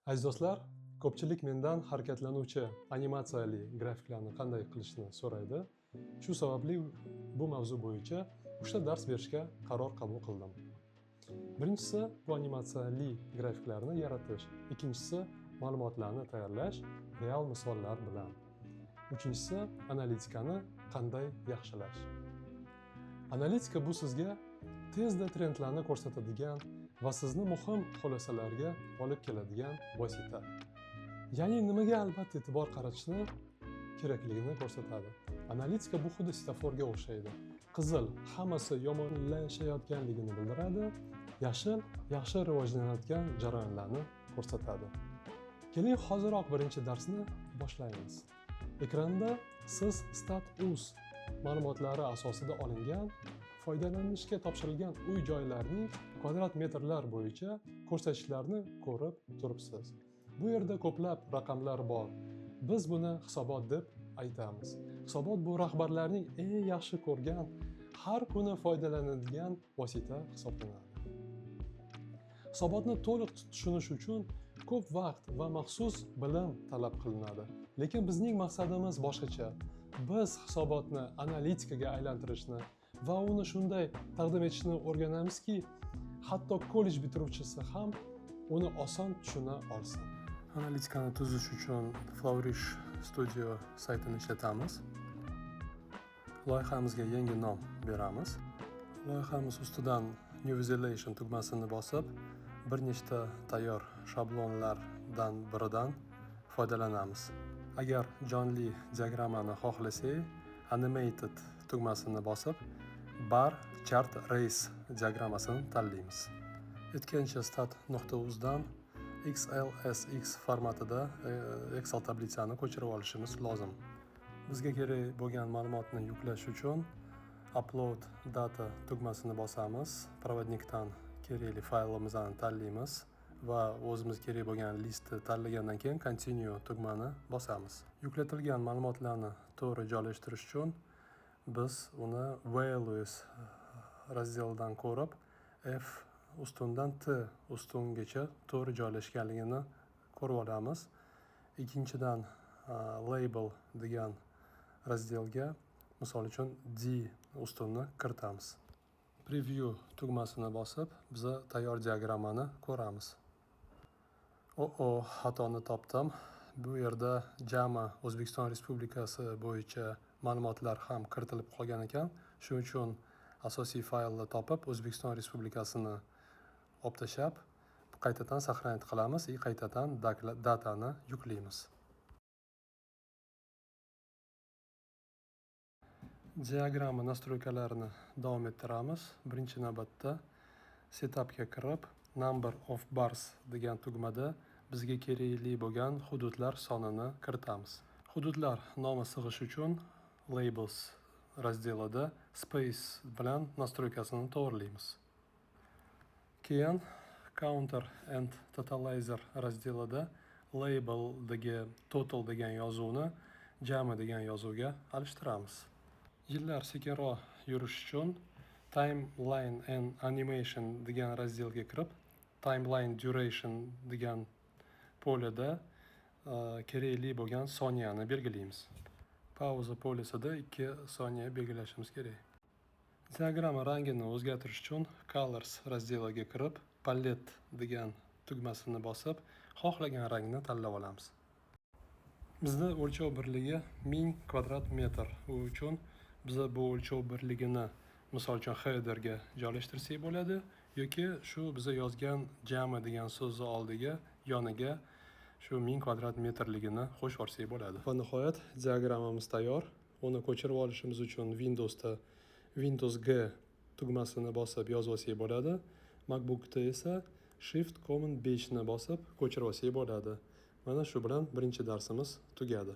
Aziz do'stlar, ko'pchilik mendan harakatlanuvchi animatsiyali grafiklarni qanday qilishni so'raydi. Shu sababli bu mavzu bo'yicha uchta dars berishga qaror qabul qildim. Birinchisi bu animatsiyali grafiklarni yaratish, ikkinchisi ma'lumotlarni tayyorlash real misollar bilan. Uchinchisi analitikani qanday yaxshilash. Analitika bu sizga tezda trendlarni ko'rsatadigan va sizni muhim xulosalarga olib keladigan vosita. Ya'ni nimaga albatta e'tibor qaratishni kerakligini ko'rsatadi. Analitika bu xuddi svetoforga o'xshaydi. Qizil hammasi yomonlashayotganligini bildiradi, yashil yaxshi rivojlanayotgan jarayonlarni ko'rsatadi. Keling, hoziroq birinchi darsni boshlaymiz. Ekranda siz Stat.uz ma'lumotlari asosida olingan foydalanishga topshirilgan uy joylarning kvadrat metrlar bo'yicha ko'rsatkichlarni ko'rib turibsiz. Bu yerda ko'plab raqamlar bor. Biz buni hisobot deb aytamiz. Hisobot bu rahbarlarning eng yaxshi ko'rgan, har kuni foydalanadigan vosita hisoblanadi. Hisobotni to'liq tushunish uchun ko'p vaqt va maxsus bilim talab qilinadi. Lekin bizning maqsadimiz boshqacha. Biz hisobotni analitikaga aylantirishni va uni shunday taqdim etishni o'rganamizki, hatto kollej bitiruvchisi ham uni oson tushuna olsin. Analitikani tuzish uchun Flourish Studio saytini ishlatamiz. Loyihamizga yangi nom beramiz. Loyihamiz ustidan New Visualization tugmasini bosib, bir nechta tayyor shablonlardan biridan foydalanamiz. Agar jonli diagrammani xohlasak, Animated tugmasini bosib, Bar Chart Race diagrammasini tanlaymiz. Aytgancha, stat.uzdan XLSX formatida Excel tablitsani ko'chirib olishimiz lozim. Bizga kerak bo'lgan ma'lumotni yuklash uchun Upload Data tugmasini bosamiz. Проводник dan kerakli faylimizni tanlaymiz va o'zimiz kerak bo'lgan listni tanlagandan keyin Continue tugmani bosamiz. Yuklatilgan ma'lumotlarni to'g'ri joylashtirish uchun biz uni Values раздел idan ko'rib, F ustundan T ustungacha to'g'ri joylashganligini ko'rib olamiz. Ikkinchidan, Label degan раздел ga, misol uchun, D ustunni kiritamiz. Preview tugmasini bosib, biza tayyor diagrammani ko'ramiz. O-o, xatoni topdim. Bu yerda jami O'zbekiston Respublikasi bo'yicha ma'lumotlar ham kiritilib qolgan ekan. Shuning uchun asosiy faylni topib, O'zbekiston Respublikasini olib tashlab, qaytadan сохранить qilamiz и qaytadan datani yuklaymiz. Diagramma настройка larini davom ettiramiz. Birinchi navbatda Setupga kirib, Number of Bars degan tugmada bizga kerakli bo'lgan hududlar sonini kiritamiz. Hududlar nomi sig'ishi uchun Labels раздел ida Space bilan настройка sini to'g'rilaymiz. Keyin Counter and Totalizer раздел ida labeldagi total degan yozuvni jami degan yozuvga alishtiramiz. Yillar sekinroq yurishi uchun Timeline and Animation degan раздел ga kirib, Timeline Duration degan поле da kerakli bo'lgan soniyani belgilaymiz. Pauza поле sida 2 soniya belgilashimiz kerak. Diagramma rangini o'zgartirish uchun Colors раздел iga kirib, Palette degan tugmasini bosib, xohlagan rangni tanlab olamiz. Bizda o'lchov birligi 1000 kvadrat metr. U uchun biza bu o'lchov birligini, misol uchun, headerga joylashtirsak bo'ladi yoki shu biza yozgan jami degan so'zni oldiga, yoniga shu 1000 kvadrat metrligini qo'shib yuborsak bo'ladi. Va nihoyat diagrammamiz tayyor. Uni ko'chirib olishimiz uchun Windowsda Windows G tugmasini bosib yozib olsak bo'ladi. MacBookda esa Shift Command 5 ni bosib ko'chirib olsak bo'ladi. Mana shu bilan birinchi darsimiz tugadi.